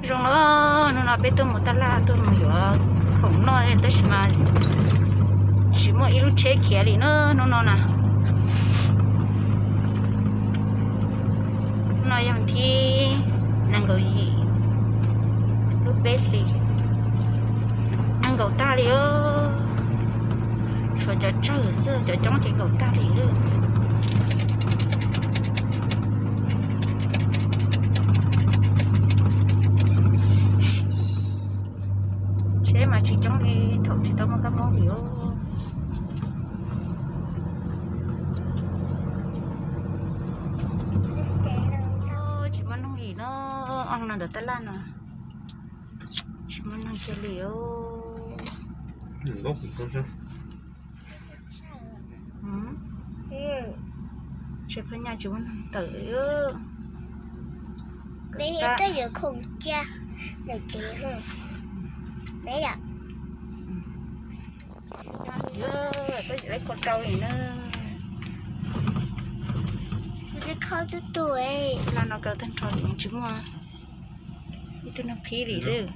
Zoo na, hnub no peb tuaj mus taj laj tuaj mus yuav khoom noj tab sis mas tsis muaj ib lub tsheb khiav li na hnub no na. Hnub no yog thib nees nkaum yim lub peb hlis, nees nkaum tag li os. Tshuav cov tsawg xwb, cov coob ces nkaum tag li lawm. Tsheb mas tsis coob li thaum tsis tau muaj kab mob li os. Tsis muaj neeg li no, ob no ntawm taj laj no tsis muaj neeg kiag li os. Tsheb phab nyaj tsis muaj neeg tawm li. Peb yuav khoom cia lawm tsev. Peb yom, lawv kho rau li na. Kho tu tu, laj no kaw tag nrho li tsis muaj ib tug neeg qhib li lawm.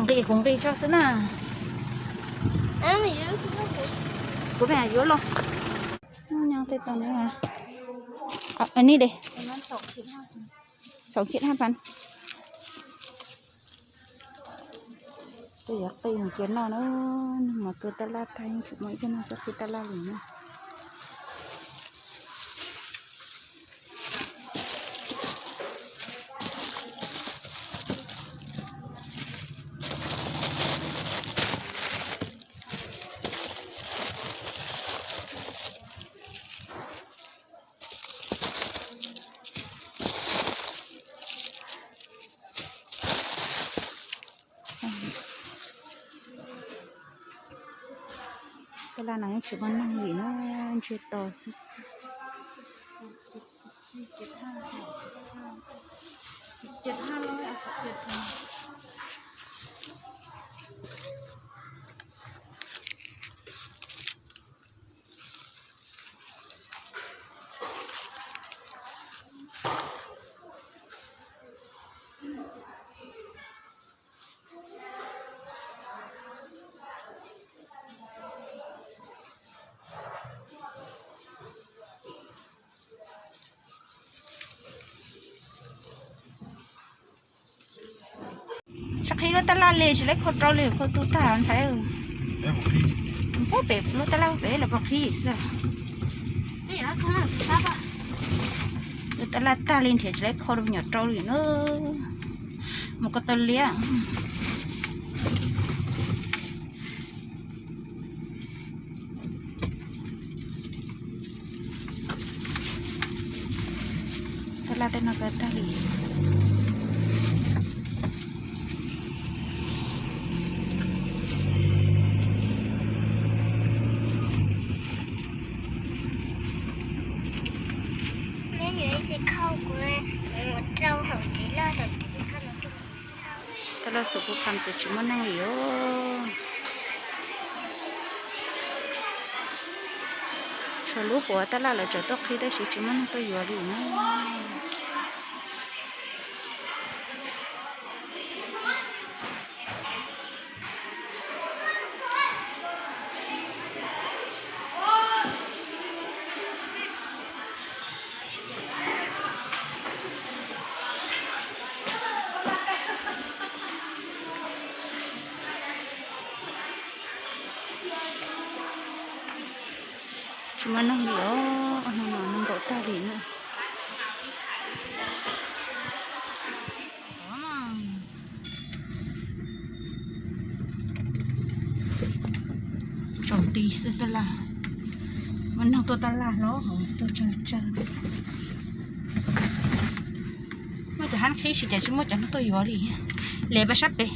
Nqis kuv nqis tso xwb na. Kuv me yuav los. Nyob tej tau ne. Ni de. Saum khib haj pan. Tej yuav qi mus cia noj na, mas kaw taj laj tag yeej tsis muaj ib tug neeg tuaj qhib taj laj li na. Taj laj no yeej tsis muaj neeg li na, ntsiag to xwb. Tsis qhib lub taj laj li, tsis lawv kho rau li, kho tu tag ntxhais. Puag pem lub taj laj pem lawv puas qhib xwb. Lub taj laj tag li nrhiav tsis lawv kho rau nyuam rau li na. Mus ko taw liab. Taj laj tej no kaw tag li. Taj laj xus kuv qham ces tsis muaj neeg li os. Tshuav lub puav taj laj lawv tseem tuaj qhib tab sis tsis muaj neeg tuaj yuav li na. Tsis muaj neeg li os, hnub no nees nkaum tag li na. Tsaus nti xwb taj laj, muaj neeg tuaj taj laj hlob hauv tuaj tsawg tsawg. Muaj cov hab qhib sis cas tsis muaj cov neeg tuaj yuav li. Les pab sab pem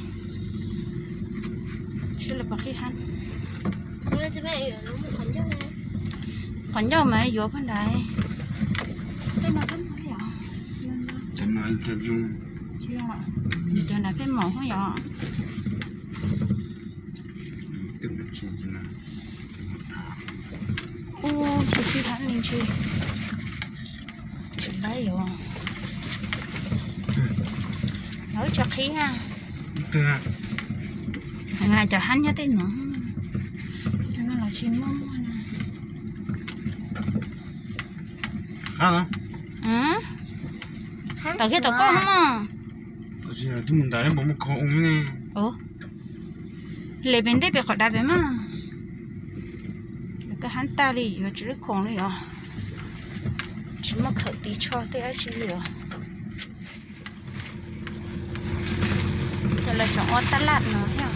seb lawv puas qhib hab. Qhov ncauj mas yuav puag nrad. Cov no pheej maum hab yom. Hab li ntsis tsis laib yuav. Lawv tsis qhib na. Cov hab nyob tej no, cov no los tsis muaj muag na. Tawm kiag tom koj mog. Mus ntais npaum muaj khoom ne. Le pem ntej pem qhov dav pem mas. Koj hab tag li yuav tsis lub khoom li os. Tsis muaj khawm tiv tsho tej dab tsi li os. Ces lawv tseem ua taj laj no thiab.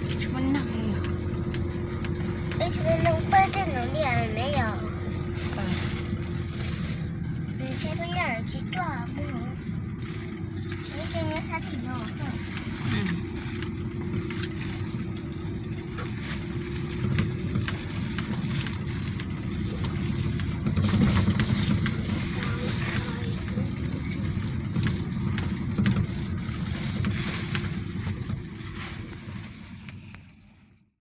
Tsis muaj neeg li os. Tsis muaj neeg pab tej no li me yom. Ntshe peb nyob tsis tuaj mus. Ntshe nyob sab tim no.